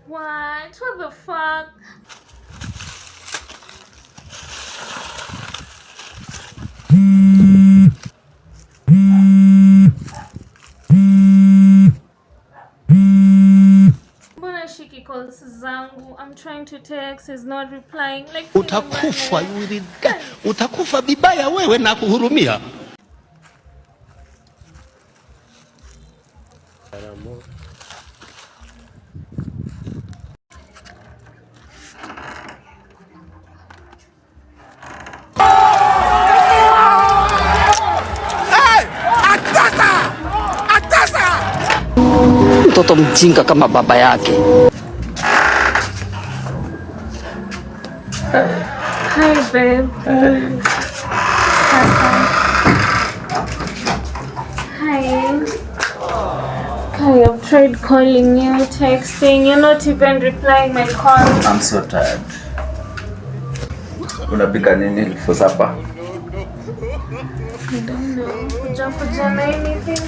What? What the fuck? Mbona shiki calls zangu? I'm trying to text, he's not replying. Like Utakufa, utakufa vibaya wewe na kuhurumia. Mtoto mjinga kama baba yake. Hi babe. Sasa. Hi. Kai, I've tried calling you, texting, you're not even replying my calls. I'm so tired. Unapika nini for supper? I don't know. Hujakuja na anything?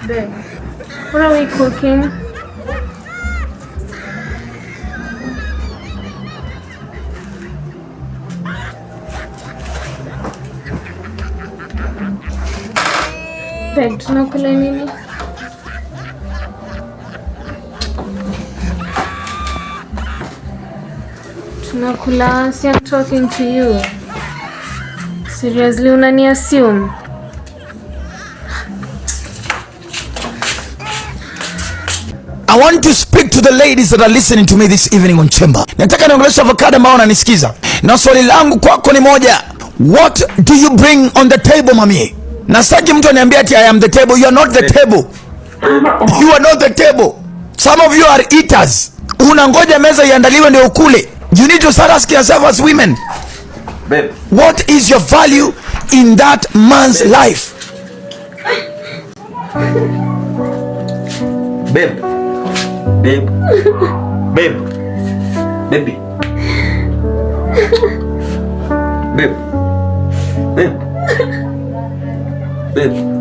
Babe, what are we cooking? Babe, tunakula nini? Tunakula, see I'm talking to you. Seriously, unani assume? I want to speak to the ladies that are listening to me this evening on Chamber. Nataka niongeleshe avocado ambao wananisikiza. Na swali langu kwako ni moja. What do you bring on the table, mami? Na sitaki mtu aniambie ati I am the table. You are not the table. You are not the table. Some of you are eaters. Unangoja meza iandaliwe ndio ukule. You need to start asking yourself as women. Babe. What is your value in that man's life? Babe. Babe. Babe. Baby. Babe. Babe. Babe.